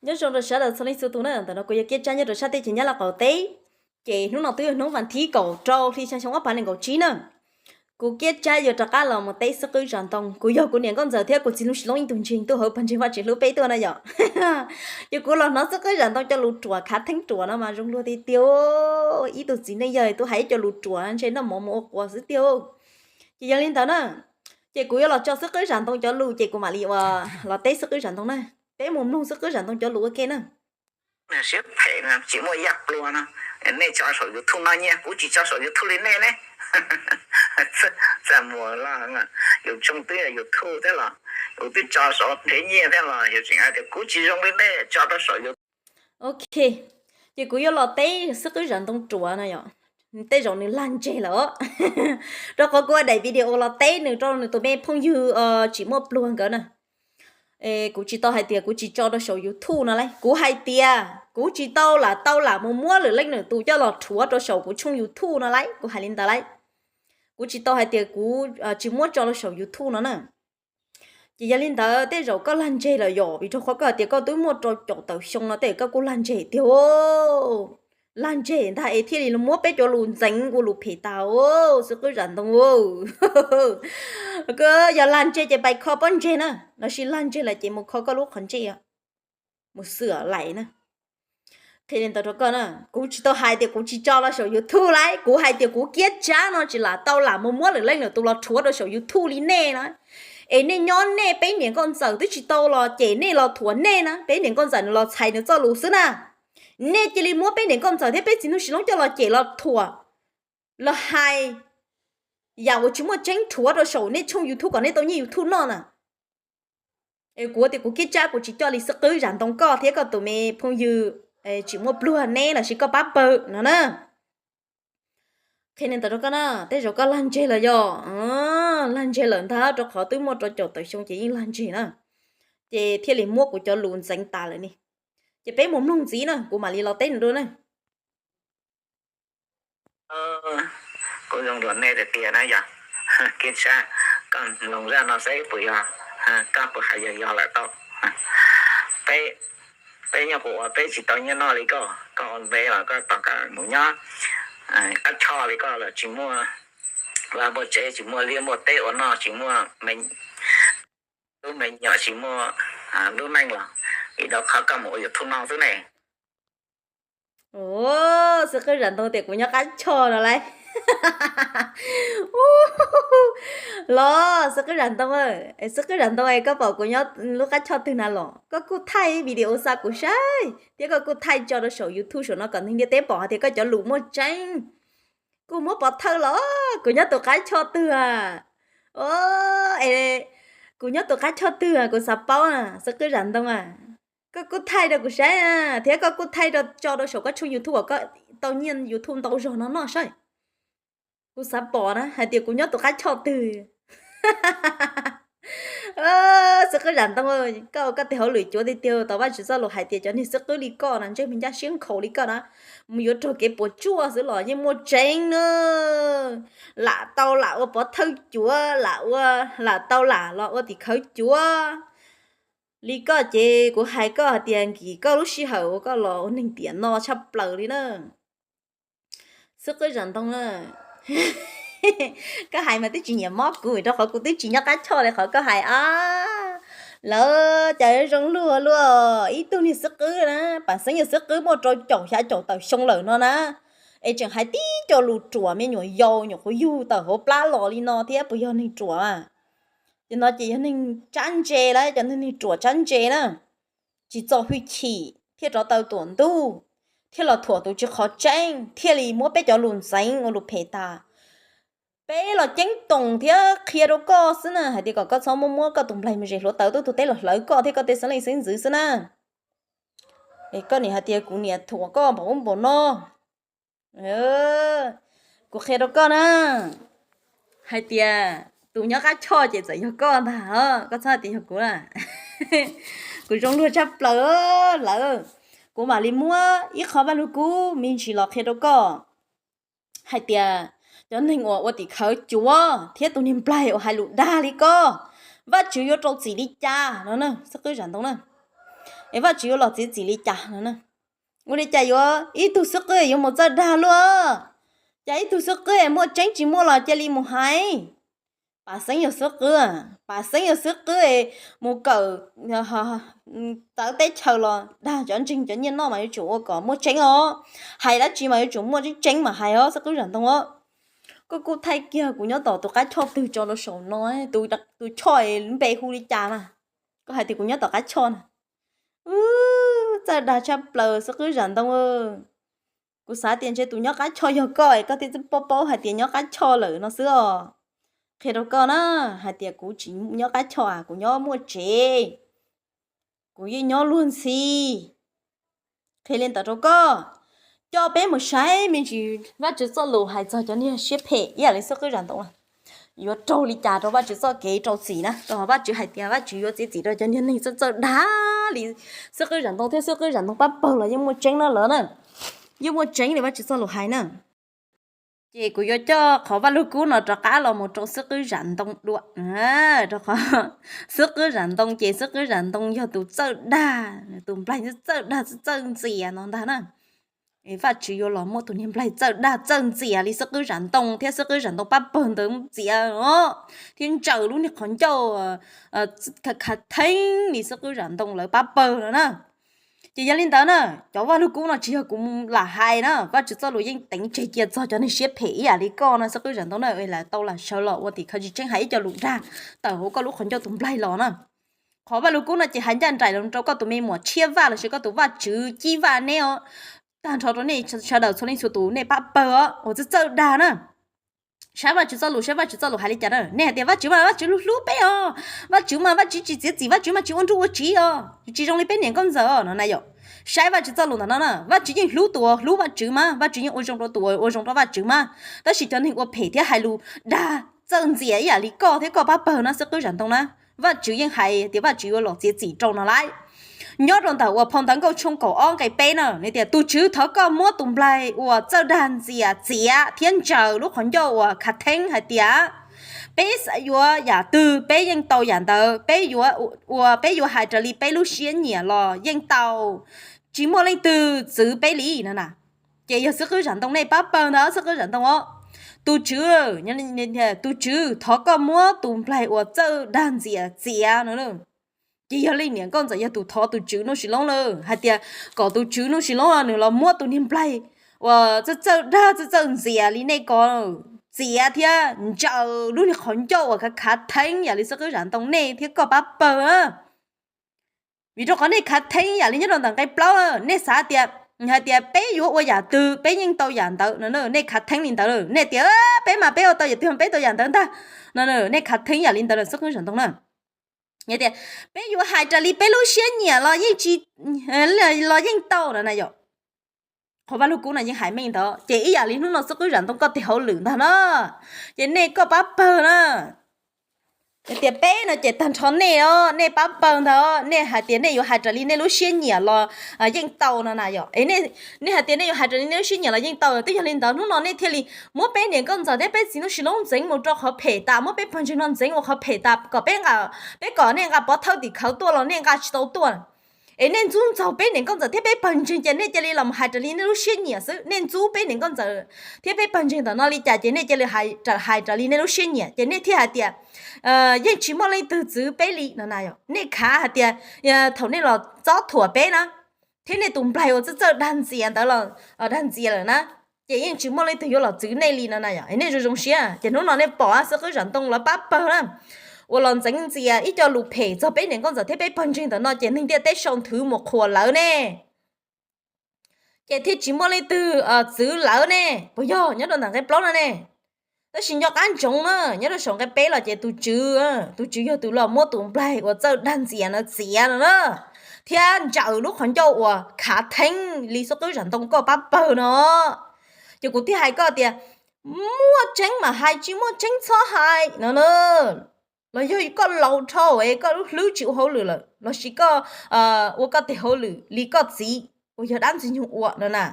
Nyob zoo rau sawv daws txhua leej txhua tus na, ntawm no kuv yog Kiab Tsab nyob rau sab teb chaws Nyab Laj qaum teb. Ces hnub no twb yog hnub vas thib kaum rau hli xya xyoo ob phav nees nkaum tsib na. Kuv Kiab Tsab yuav rov qab los mus teb xib qwb zam ntoo. Kuv yog kuv niam nkauj ntxawm thiab kuv txiv Nuj Sis Loob ib tug ntseeg tuaj hauv pawg ntseeg Vaj Tswv hlub peb tuaj na yom. Ces kuv los hnov xib qwb zam ntoo cov lus ruam khav theeb ruam no mas zoo luag tiag tiag. Ib tug txiv neej yawg twb hais ib co lus ruam ntshe noj mov mus ua quas xwb tiag. Ces yog li ntawd na, ces kuv yuav los tso xib qwb zam ntoo cov lus ces kuv mam li ua los teb xib qwb zam ntoo na. Peb mus mloog xib qwb zam ntoo cov lus ua ke na. Siab phem no tsis muaj yaj pluag no, nej tso saum YouTube no nyiaj, kuv tsis tso saum YouTube li nej ne. Txaj muag loj, yus tshooj twb yog YouTube thiab los, yus twb tso saum nrhiav nyiaj thiab los yus tseem hais tias kuv tsis zoo li nej tso rau saum YouTube. Ok, ces kuv yuav los teb xib qwb zam ntoo ruam no yom. Tej zaum nws lag ntseg lawm, rau qhov kuv ua daim video los teb nws rau nws tus me phooj ywg tsis muaj pluag nkawd na. Kuv tsis tau hais tias kuv tsis tso rau saum YouTube no lauj, kuv hais tias kuv tsis tau lam tau lam mus muab lwm leej lwm tus coj los rhuav rau saum kuv tshooj YouTube no lauj, kuv hais li ntawd lauj. Kuv tsis tau hais tias kuv tsis muab tso rau saum YouTube no na. Ces yog li ntawd tej zaum koj lag ntseg lawm yom, vim rau qhov koj hais tias koj twb muaj rau caum tawm xyoo no tej zaum koj kuj lag ntseg tiag. Lag ntseg ntag es thiaj li muab peb cov lus ntxeev ua lus phem tas xib qwb zam ntoo. Yog lag ntseg ces pais kho pob ntseg na, los sis lag ntseg lawm ces mus kho koj lub qhov ntsej mus xwm lais na. Qhia li ntawd rau koj na, kuv tsis tau hais tias kuv tsis tso los saum YouTube lauj, kuv hais tias kuv Kiab Tsab no tsis lam tau lam mus muab lwm leej lwm tus los rhuav rau saum YouTube li nej na. Es nej nyob nej, peb niam nkauj ntxawm twb tsis tau los cem nej los thuam nej na, peb niam nkauj ntxawm nws los txhais nws txoj lus xwb na. Nej cia li muab peb niam nkauj ntxawm thiab peb txiv Nuj Sis Loob coj los cem los thuam, los hais yam uas tsis muaj tseeb rhuav rau saum nej tshooj YouTube kom nej tau nyiaj YouTube noj na. Es kuv tias kuv Kiab Tsab kuv tsis coj li xib qwb zam ntoo koj thiab koj tus me phooj ywg tsis muaj pluag neb los sis koj pab pawg no na. Qhia li ntawd rau koj na, tej zaum koj lag ntseg lawm yom, lag ntseg lawm ntag, rau qhov twb muaj rau caum tawm xyoo ces yeej lag ntseg na. Ces thiaj li muab kuv cov lus ntxeev tas lawm ni. Ces peb mus mloog ntxiv na, kuv mam li los teb nws dua na. Kuv zoo dua nej tiag tiag na yom. Kiab Tsab, koj mloog zaj no saib puas yog, koj puas hais yog yog lawm tau. Peb, peb nyob kuv ua peb tsis tau nyiaj noj li koj, koj ua npe los koj tos kom mus nyob qab choj li koj los tsis muaj vaj muaj tsev, tsis muaj liaj muaj teb ua noj, tsis muaj me tub me nyuam, tsis muaj lub neej los vim rau qhov koj mus ua YouTube no xwb ne. Xib qwb zam ntoo tias kuv nyob qab choj no lauj. Los xib qwb zam ntoo, xib qwb zam ntoo es koj pom kuv nyob lub qab choj twg na los? Koj kuj thaij video xa kuv saib thiab koj kuj thaij tso rau saum YouTube saum no kom neeg ntiaj teb pom hais tias koj cov lus muaj tseeb. Kuj muab pov thawj los kuv nyob tus qab choj twg a? Es kuv nyob tus qab choj twg a? Kuv xav paub na xib qwb zam ntoo a. Koj kuj thaij rau kuv saib thiab koj kuj thaij rau tso rau saum koj tshooj YouTube uas koj tau nyiaj YouTube ntau zog no noj saib. Kuv xav pom na hais tias kuv nyob tus qab choj twg. Xib qwb zam ntoo, koj ua koj tes hauj lwm cuav tiag tiag, tau Vajtswv txoj lus hais tias cov niag xib qwb li koj na, ntsej muag ncaj siab nkhaus li koj na, mus yuav raug kev puas tsuaj xwb los yeej muaj tseeb na. Lam tau lam ua pov thawj cuav, lam ua, lam tau lam los ua tim khawv cuav li koj ces kuv hais koj hais tias nkim koj lub sij hawm uas koj los ua neeg tiam no tshaj plaws li na. Xib qwb zam ntoo na, koj hais mas twb tsis nyiam mob kuv rau qhov kuv twb tsis nyob qab choj li qhov koj hais a. Lawv cas zoo luag luaj, ib tug niag xib qwb na, pam xeeb yog xib qwb muaj rau caum xya caum tawm xyoo lawm no na, es tseem hais tib co lus ruam me nyuam yaus nyuam qhuav yug tawm hauv plab los li no thiab, puas yog neeg ruam a? Ces no ces yog neeg tsab ntse lawm, cov neeg ruam tsab ntse na, tsis txo hwj chim thiaj rov tau tuam ntuj, thiaj los thuam tus tsis qhov tseeb, thiaj li muab peb cov lus ntxeev ua lus phem tas. Peb los ceeb toom thiab qhia rau koj xwb na, hais tias kom koj txhob muab muab koj tus nplaig me zes hluav taws tuaj tus teb los hlawv koj thiab koj tej xeeb leej xeeb ntxwv xwb na. Es koj niam hais tias kuv niam thuam koj npaum ub npaum no. Kuv qhia rau koj na, hais tias tus nyob qab choj ces txawm yog koj ntag, koj txhob hais tias yog kuv na. Kuv zoo luag tshaj plaws lawm, kuv mam li muab ib qho Vaj Lug Kub me ntsis los qhia rau koj hais tias cov neeg uas ua tim khawv cuav thiab tus niag nplaig uas hais lus dag li koj, Vajtswv yuav rau txim li cas no na, xib qwb zam ntoo na. Es Vajtswv yuav los txiav txim li cas no na? Ua li cas yuav ib tug xwb qwb yuav mus txawj dag luaj? Cas ib tug xwb qwb muaj tseeb tsis muaj los cia li mus hais? Pam xeeb yog xwb qwb, pam xeeb yog xwb qwb mus kawm txawv teb chaws los dag cov ntseeg cov nyiaj noj mas yuav tsum ua kom muaj tseeb os. Hais dab tsi mas yuav tsum muaj tseeb tseeb mas hais os xwb qwb Zam Ntoo os. Koj kuj thaij kiag kuv nyob tom tus qab choj twg tso rau saum no, tus choj npe hu li cas mas. Koj hais tias kuv nyob tom qab choj na. Txawj dag tshaj plaws xwb qwb Zam Ntoo. Kuv xav tias ntshe tus nyob qab choj yog koj es koj thiaj paub paub hais tias nyob qab choj lawm no xwb os. Qhia rau koj na, hais tias kuv tsis nyob qab choj, kuv nyob muaj tsev, kuv yeej nyob luag ntxhi. Qhia li ntawd rau koj, coj peb mus saib me ntsis Vajtswv txoj lus hais txog cov niag siab phem ib yam li xwb qwb Zam Ntoo na. Yuav raug li cas rau Vajtswv txoj kev rau txim na, rau qhov Vajtswv hais tias Vajtswv yuav txiav txim rau cov niag neeg txawj txawj dag li xwb qwb Zam Ntoo thiab xwb qwb Zam Ntoo pab pawg los yeej muaj tseeb na lawm na. Yeej muaj tseeb li Vajtswv txoj lus hais na. Ces kuv yuav coj qhov Vaj Lug Kub no rov qab los mus rau xwb qwb Zam Ntoo dua. Rau qhov xwb qwb Zam Ntoo ces xwb qwb Zam Ntoo yog tus txawj dag, tus nplaig txawj dag txawj ntxias no ntag na. Vajtswv yuav los muab tus niag nplaig txawj dag txawj ntxias li xwb qwb Zam Ntoo thiab xwb qwb Zam Ntoo pab pawg ntawd ntxias os, thiab ntsaws lub niag qhov ncauj khav theeb li xwb qwb Zam Ntoo lawv pab pawg no na. Ces yog li ntawd na, cov Vaj Lug Kub no tsis yog kuv lam hais na, Vajtswv txoj lus yeej teev tseg cia txog cov neeg siab phem ib yam li koj no xwb qwb Zam Ntoo na, lam tau lam sawv los ua tim khawv tsis tseeb hais ib co lus dag tawm hauv koj lub qhov ncauj tus nplaig los na. Qhov Vaj Lug Kub no ces hais ncaj nraim los rau koj tus me muam Tshiab Vaj lossis koj tus vaj tswv Cib Vaj neb os, tag nrho rau nej sawv daws txhua leej txhua tus nej pab pawg os uas txawj txawj dag na. Saib Vajtswv txoj lus, saib Vajtswv txoj lus hais li cas na. Nej hais tias Vajtswv mas Vajtswv hlub hlub peb os, Vajtswv mas Vajtswv tsis txiav txim, Vajtswv mas tsis ua nruj ua tsiv os, tsis zoo li peb niam nkauj ntxawm os no na yom. Saib Vajtswv txoj lus ntawm no na, Vajtswv yeej hlub tus uas hlub Vajtswv mas, Vajtswv yeej ua zoo rau tus uas ua zoo rau Vajtswv mas, tab sis cov neeg ua phem thiab hais lus dag txawj ntxias ib yam li koj thiab koj pab pawg no xwb qwb Zam Ntoo na, Vajtswv yeej hais tias Vajtswv yuav los txiav txim rau no lauj. Nyob rau ntawm uas phau ntawv Nkauj tshooj kaum ob nqe peb na, nws tias tus Tswv thov koj muab tus nplaig uas txawj dag ntxias txiav thiab ntsaws lub qhov ncauj uas khav theeb hais tias, peb xav yuav yam twg peb yeej tau yam ntawd, peb yuav ua, peb yuav hais raws li peb lub siab nyiam los yeej tau, tsis muaj leej twg txwv peb li no na. Ces yog xwb qwb Zam Ntoo nej pab pawg ntawd xwb qwb Zam Ntoo os. Tus Tswv, tus Tswv thov koj muab tus nplaig uas txawj dag ntxias txiav no. Ces yog li niam nkauj ntxawm yog tus thov tus Tswv Nuj Sis Loob lawm hais tias kom tus Tswv Nuj Sis Loob nws los muab tus niag nplaig uas txawj txawj dag txawj txawj ntxias li nej ko txiav thiab ntsaws lub niag qhov ncauj uas khav khav theeb yam li xwb qwb Zam Ntoo nej thiab koj pab pawg. Vim rau qhov nej khav theeb yam li nyob rau ntawm nqe plaub, nej xav tias, hais tias peb yuav ua yam twg peb yeej tau yam ntawd no, nej khav theeb li ntawd. Nej tias peb mas peb ua tau yam twg peb tau yam ntawd ntag no, nej khav theeb yam li ntawd lawm xwb qwb Zam Ntoo na. Tias peb yuav hais raws li peb lub siab nyiam los yeej tsis, los yeej tau no na yom. Qhov Vaj Lug Kub no yeej hais meej ntawd ces ib yam li hnub no xwb qwb Zam Ntoo koj tes hauj lwm ntag na. Ces nej koj pab pawg na. Tias peb no ces tag nrho nej os, nej pab pawg ntag os, nej hais tias nej yuav hais raws li nej lub siab nyiam los yeej tau no na yom. Es nej hais tias nej yuav hais raws li nej lub siab nyiam los yeej tau, twb yog li ntawd hnub no nej thiaj li muab peb niam nkauj ntxawm thiab peb txiv Nuj Sis Loob ntxeev mus rau qhov phem tas, muab peb pawg ntseeg no ntxeev ua qhov phem tas kom peb, peb kom nej nqa pov thawj tim khawv tuaj los nej nqa tsis tau tuaj. Es nej ntxub ntxaug peb niam nkauj ntxawm thiab peb pawg ntseeg ces nej cia li los hais raws li nej lub siab nyiam xwb. Nej ntxub peb niam nkauj ntxawm thiab peb pawg ntseeg ntawm no li cas ces nej cia li hais raws li nej lub siab nyiam ces nej thiaj hais tias yeej tsis muaj leej twg txwv peb li no na yom. Nej khav hais tias thaum nej los txob thuam peb na, thiab nej tus nplaig uas txawj txawj dag ntxias ntawd los dag ntxias lawm na, ces yeej tsis muaj leej twg yuav los txwv nej li no na yom. Nej zoo zoo siab ces hnub no nej pom xwb qwb Zam Ntoo lawv pab pawg na, uas los ntxeev ntxias ib co lus phem txog peb niam nkauj ntxawm thiab peb pawg ntseeg ntawm no ces neeg ntiaj teb sau nthwv mus qhuas lawv ne, ces thiaj tsis muaj leej twg txwv lawv ne, puas yog nyob rau ntawm nqe plaub no ne? Tab sis nco qab ntsoov na, nyob rau saum nqe peb los ces tus tswv, tus tswv yog tus los muab tus nplaig uas txawj dag ntxias ntawd txiav no na, thiab ntsaws lub qhov ncauj uas khav theeb li xwb qwb Zam Ntoo koj pab pawg no. Ces kuv thiaj hais koj tias muaj tseeb mam hais, tsis muaj tseeb txhob hais no na. Los yog koj laus dhau es koj lub hlwb tsis ua hauj lwm lawm lossis koj ua koj tes hauj lwm li koj txiv uas yog dab ntxwg nyoog ua no na.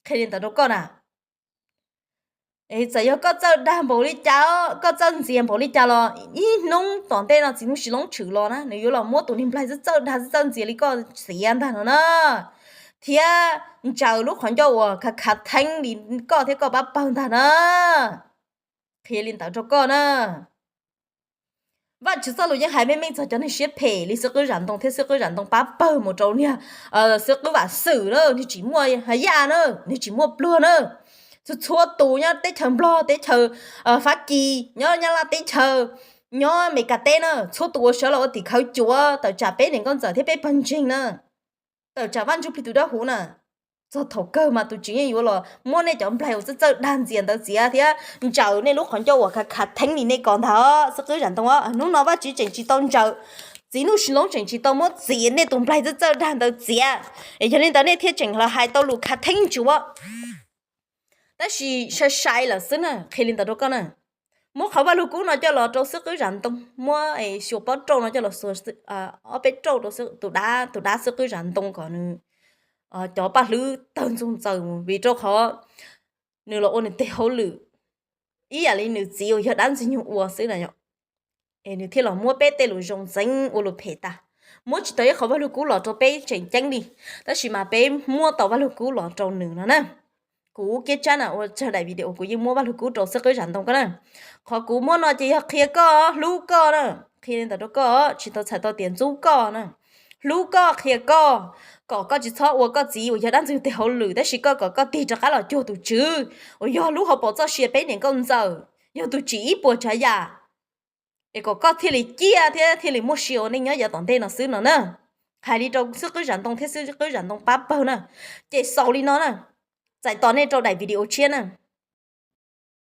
Qhia li ntawd rau koj na. Txawm yog koj txawj dag npaum li cas, koj txawj ntxias npaum li cas los ib hnub tom ntej no txiv Nuj Sis Loob tshwm los na nws yuav los muab tus niag nplaig txawj txawj dag txawj txawj ntxias li koj txiav ntag no na. Thiab ntsaws lub qhov ncauj uas khav khav theeb li koj thiab koj pab pawg ntag na. Qhia li ntawd rau koj na. Vajtswv txoj lus yeej hais meej meej txog cov neeg siab phem li xib hwb Zam Ntoo thiab xib hwb Zam Ntoo pab pawg mus rau niag xib hwb Vam Xwm na, nws tsis muaj ha yaj na, nws tsis muaj pluag na. Txhua txhua tus nyob teb chaws Nplog, teb chaws Fab Kis, nyob Nyab Laj teb chaws, nyob Amelikas teb na, txhua tus uas sawv los ua tim khawv cuav tawm tsam peb niam nkauj ntxawm thiab peb pawg ntseeg na, tawm tsam Vaj Ntsuj Plig tus dawb huv na, txog thaum kawg mas tus tswv yeej yuav los muab nej cov nplaig uas txawj txawj dag ntxias ntawd txiav thiab ntsaws nej lub qhov ncauj uas khav khav theeb li nej ko ntag os xib hwb Zam Ntoo os. Hnub no Vajtswv tseem tsis tau ntsaws, txiv Nuj Sis Loob tseem tsis tau muab txiav nej tus nplaig txawj txawj dag ntawd txiav, es yog li ntawd nej thiaj tseem los hais tau lus khav theeb ntsuav. Tab sis sai sai lawm xwb na, qhia li ntawd rau koj na. Muab qhov Vaj Lug Kub no coj los rau xib hwb Zam Ntoo, muab xyuas pob rauj no coj los xuas ob peb rauj rau tus dab, tus dab xib hwb Zam Ntoo kom nws cov paj hlwb tawg ntxoog ntxaws mus vim rau qhov nws los ua nws tes hauj lwm ib yam li nws txiv uas yog dab ntxwg nyoog ua xwb na yom. Es nws thiaj los muab peb tej lus zoo ntxeev ua lus phem tas. Muab tsis tau ib qhov Vaj Lug Kub los rau peb tseem ceeb li, tab sis mas peb muab tau Vaj Lug Kub los rau nws no na. Kuv Kiab Tsab na ua tsawg daim video kuv yeej muab Vaj Lug Kub rau xib hwb Zam Ntoo koj na. Qhov kuv muab no ces yog qhia koj, hlub koj na, qhia li ntawd rau koj, tsis tau txhais tau tias ntxub koj na. Hlub koj, qhia koj, kom koj tsis txhob ua koj txiv uas yog dab ntxwg tes hauj lwm, tab sis koj kom koj tig rov qab los cuag tus tswv uas yog lub hauv paus txoj sia peb niam nkauj ntxawm, yog tus tsim ib puas tsav yam, es kom koj thiaj li ciaj thiab thiaj li muaj sia ua neej nyob yav tom ntej no xwb no na. Hais li rau xib hwb Zam Ntoo thiab xib hwb Zam Ntoo pab pawg na, ces xaus li no na. Txais tos nej rau daim video tshiab na.